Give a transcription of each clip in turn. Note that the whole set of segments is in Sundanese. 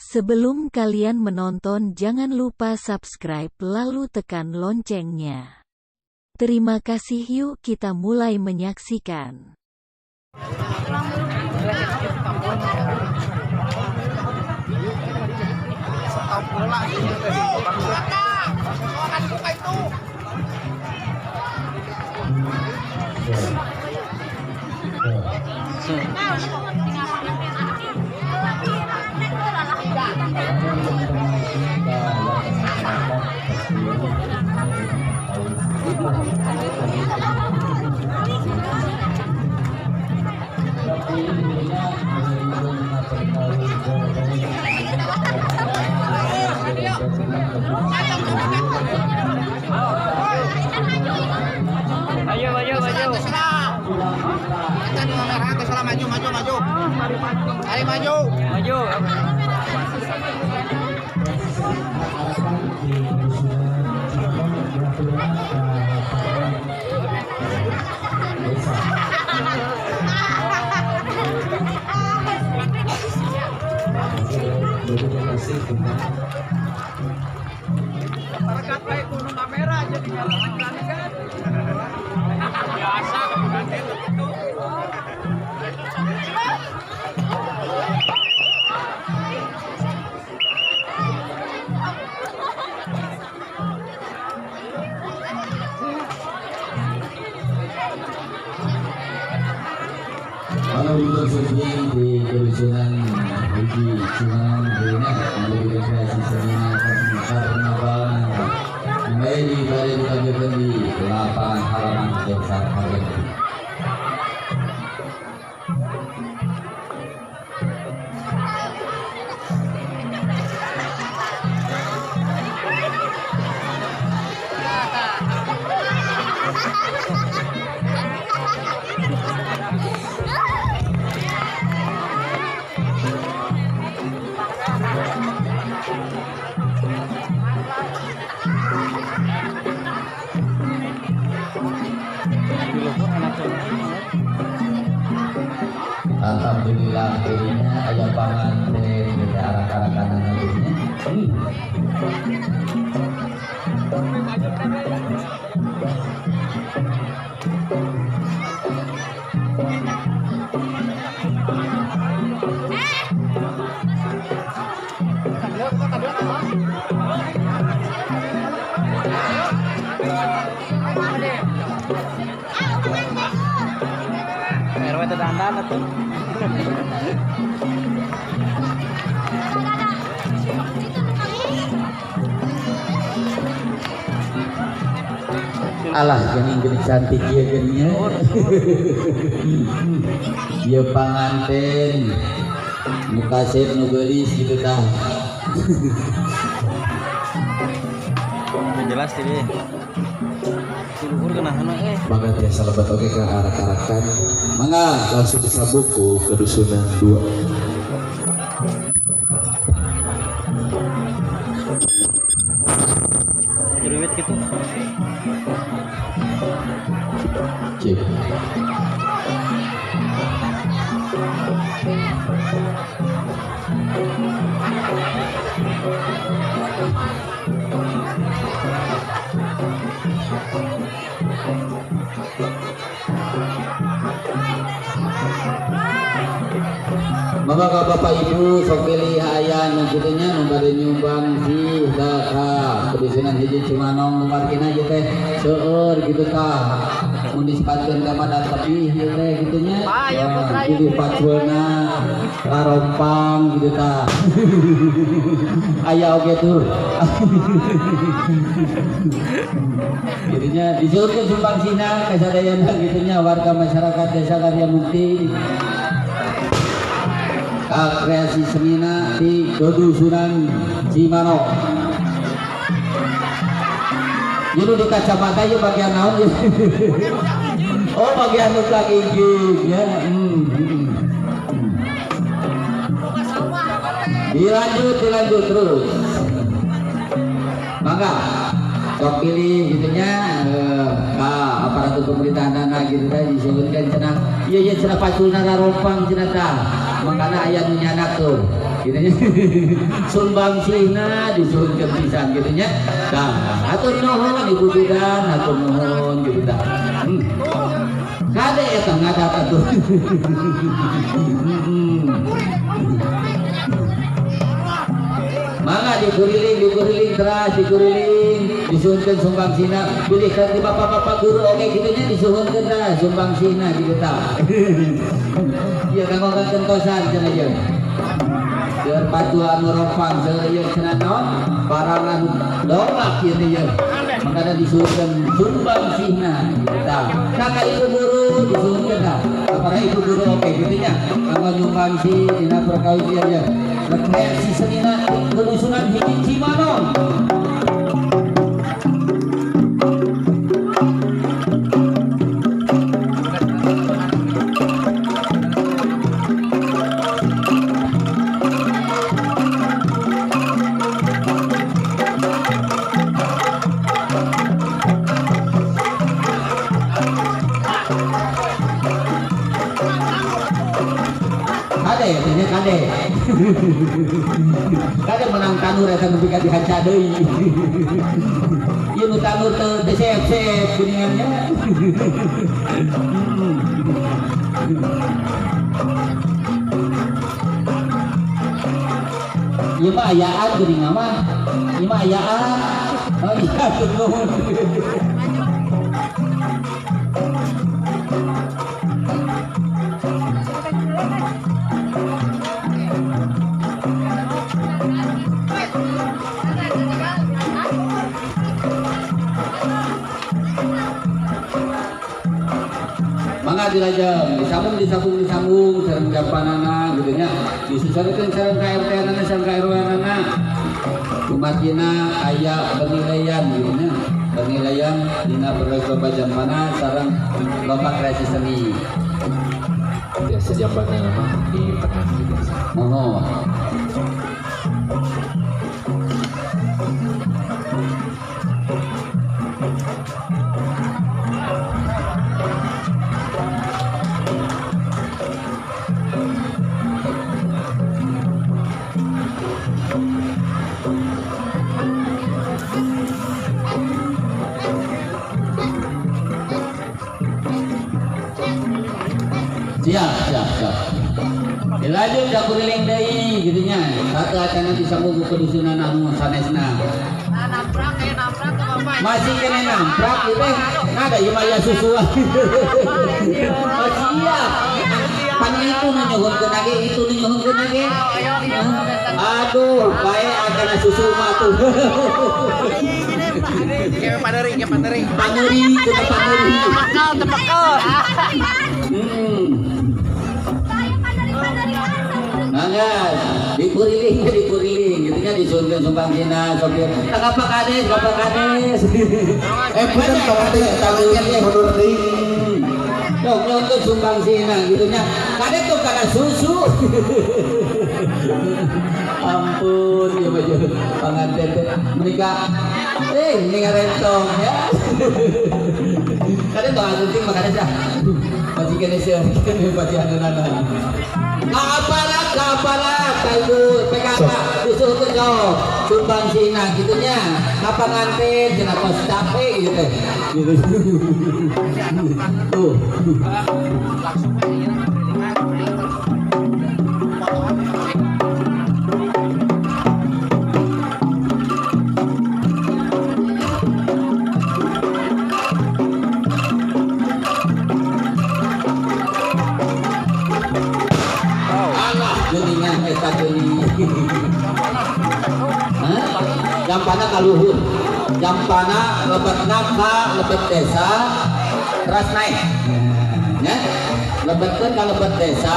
Sebelum kalian menonton, jangan lupa subscribe lalu tekan loncengnya. Terima kasih, yuk kita mulai menyaksikan. Ayo, maju, maju. Maju, maju, maju. Ayo maju. Maju. Biasa itu. Kalau di kerusuhan uji cuman dina melalui kreasi seminar karnaval mulai di balai dilanjutkan di lapangan halaman Desa Harjamukti. Alhamdulillah dirinya ayah panganten kita arak-arakan nantinya. RW dandan atuh. Alah geuning geuning cantik ieu geuning. Ieu panganten nu kasep nu geulis gitu tah. Jelas tadi. Luhur kenahan Mangga tiasa lebet oge ke arak-arakan. Mangga langsung disambung ku kedusunan 2. Jeruwit gitu. Cip. Maka Bapak Ibu sok pilih aya nu kitu nya nu bade nyumbang sih ka kedusunan hiji Cimanong nu margina ieu teh seueur gitu tah mun disepatkeun ka mah tepih ieu teh kitu nya pilih paculna rarompang gitu tah aya oge tur jadinya diseueurkeun sumbang sina ka sadayana kitu nya warga masyarakat Desa Karyamukti kreasi semina di Kedusunan Cimanong. Ini di kacamata ya bagian naon ya? Oh bagian mutlak gigi ya. Dilanjut terus. Mangga sok pilih gitunya ka aparatur pemerintahan gitu teh disebutkan cenah ieu ieu cenah paculna rarompang cenah tah. Makana aya nu nyanak tuh. Gitu nya. Sumbangsihna disuhunkeun pisan gitu nya. Tah, hatur nuhun Ibu Bidan, hatur nuhun gitu tah. Kade eta ngadat atuh. Mangga dikuriling teras, dikuriling, disuhunkeun sumbangsihna, bilih ka di bapak-bapak guru oge kitu nya disuhunkeun tah sumbangsihna kitu tah. Ieu kanggo kentosan cenah ieu. Seueur patu anu rompang seueur ieu cenah naon? Parangan dongak ieu teh ieu. Makana disuhunkeun sumbangsihna kitu tah. Tah ka ibu guru disuhunkeun tah. Ka para ibu guru oge kitu nya kanggo nyumbangsi dina perkawis ieu ieu. Rekreasi senina Kedusunan Hiji Cimanong. Kade, tanya kade. Kade menang tanur eta nepi ka dihanca deui. Ieu nu tanur teu teu seep-seep geuningannya. Ieu mah ayaan geuningan mah. Ieu mah ayaan. Oh iya, nuhun. Mangga dilajeng, disambung disambung sareng jampanana gitu nya. Disusulkeun sareng ka RT-na sareng ka RW-na. Kumatina aya penilaian gitu nya. Penilaian dina berbagai lomba jampana sareng lomba kreasi seni. Biasa jampana mah di tengah gitu. Mohon. Siap, siap, siap. Dilanjut da kuriling deui gitu nya. Satu acana disambung ku kedusunan anu sanesna. Namprak kayak namprak ke bapak. Masih kene namprak ieu teh. Nah da ieu mah aya susuan. Oh siap. Pan itu nu nyuhunkeun lagi, itu nu nyuhunkeun lagi. Aduh, bae akana susu mah tuh. Kayak paneri, kayak paneri. Paneri, kita paneri. Tepekal, tepekal. Mangga, dikuriling, gitu nya disuhunkeun sumbangsihna sopir. Tah ka Pak Kades, ka Pak Kades. Bener tong teh tanggung mundur deui. Sok nyuhunkeun sumbangsihna gitu nya. Kades tuh kana susu. Ampun, ieu mah panganten teh menikah. Ini ngarentong ya. Kades tong agunting mah kades ah. Masih kene seueur kene pasihaneunana. Ka aparat, ka ibu PKK disuhunkeun jawab sumbangsihna kitu nya. Ka panganten cenah kos capek gitu teh. Gitu. Tuh. Geuningan eta geuning. Jampana ka luhur. Jampana lebetna ka lebet desa teras naik. Nya, lebetkeun ka lebet desa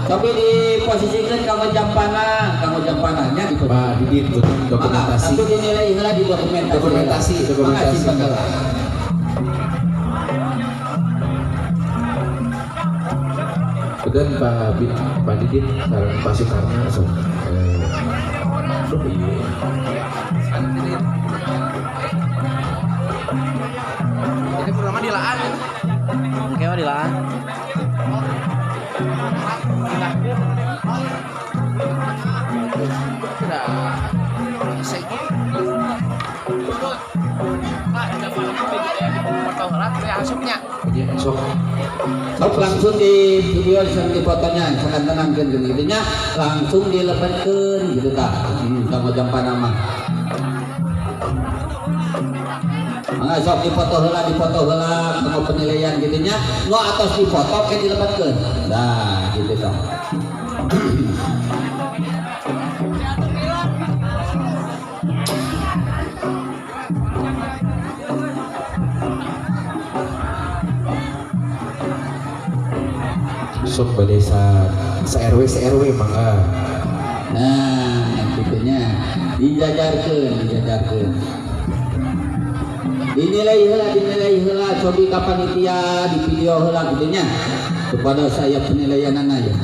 tapi diposisikeun kanggo jampana, kanggo jampana nya di Pak Didin dokumentasi. Tapi dinilai heula di dokumentasi. Dokumentasi, dokumentasi. Kemudian Pak Didin sareng Pak Sukarno sok. Aduh iya. Ini pertama dilaan. Oke, mah dilaan. Sok Sok langsung di video sareng difotonya sakantenangkeun gitu nya langsung dilebetkeun gitu tah. Kanggo jampana mah. Mangga sok dipoto heula kanggo penilaian gitu nya. Nu atos dipoto ke dilebetkeun. Nah, gitu tah. Sok bade sa RW sa RW mangga. Nah, gitunya dijajarkeun. Dinilai heula cobi ka panitia di video heula gitunya. Kepada saya penilaianana ya.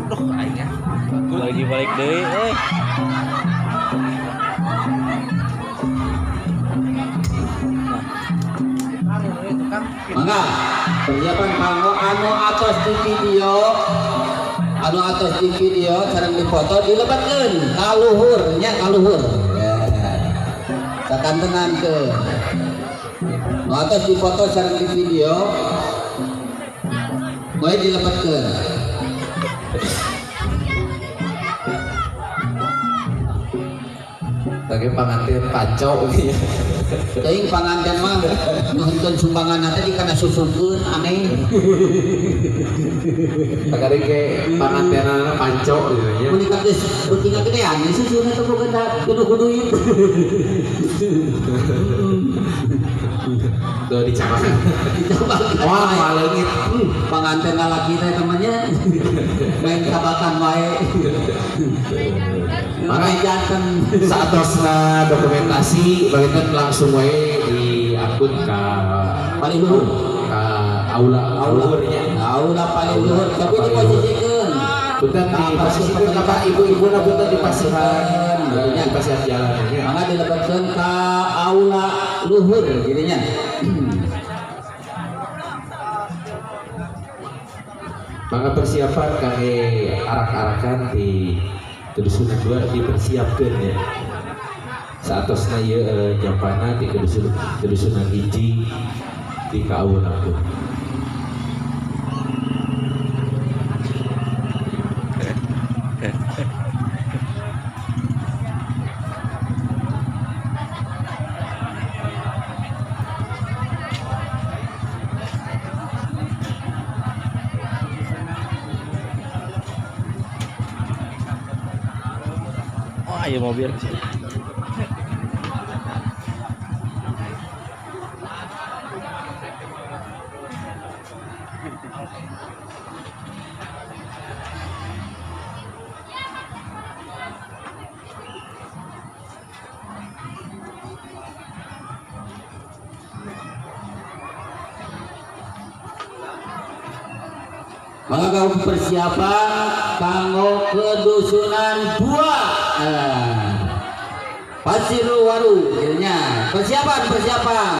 Duh aing ah. Lagi balik deui euy. Mangga persiapan kanggo anu atos di video sareng dipoto dilebetkeun ka luhur nya ka luhur. Ya. Sakantenankeun. Nu atos dipoto sareng di video moe dilebetkeun. Lagi panganten paco ya. Teuing panganten mah nuhunkeun sumbangan teh dikana susukeun aneh. Sakari ge pangantenana panco gitu nya. Mun geus beuki ngagedean susuna teh boga kudu duit. Tuh dicabakan. Dicabakan. Wah, maleungit. Panganten lalaki teh temannya main cabakan wae. Main janten. Saatosna dokumentasi bagian langsung wae di akun ka paling luhur ka aula luhurnya. Aula paling luhur tapi diposisikeun. Punten diposisikeun ka Pak ibu-ibuna punten dipasihan. Dipasihan jalannya. Mangga dilebetkeun ka aula luhur jadinya. Mangga persiapan kangge arak-arakan di Kedusunan 2 dipersiapkeun ya. Saatosna ieu jampana di Kedusunan hiji di Kaawun-awun. Ayo mobil. Maka kau persiapan kanggo kedusunan 2. Pasir Waru, persiapan.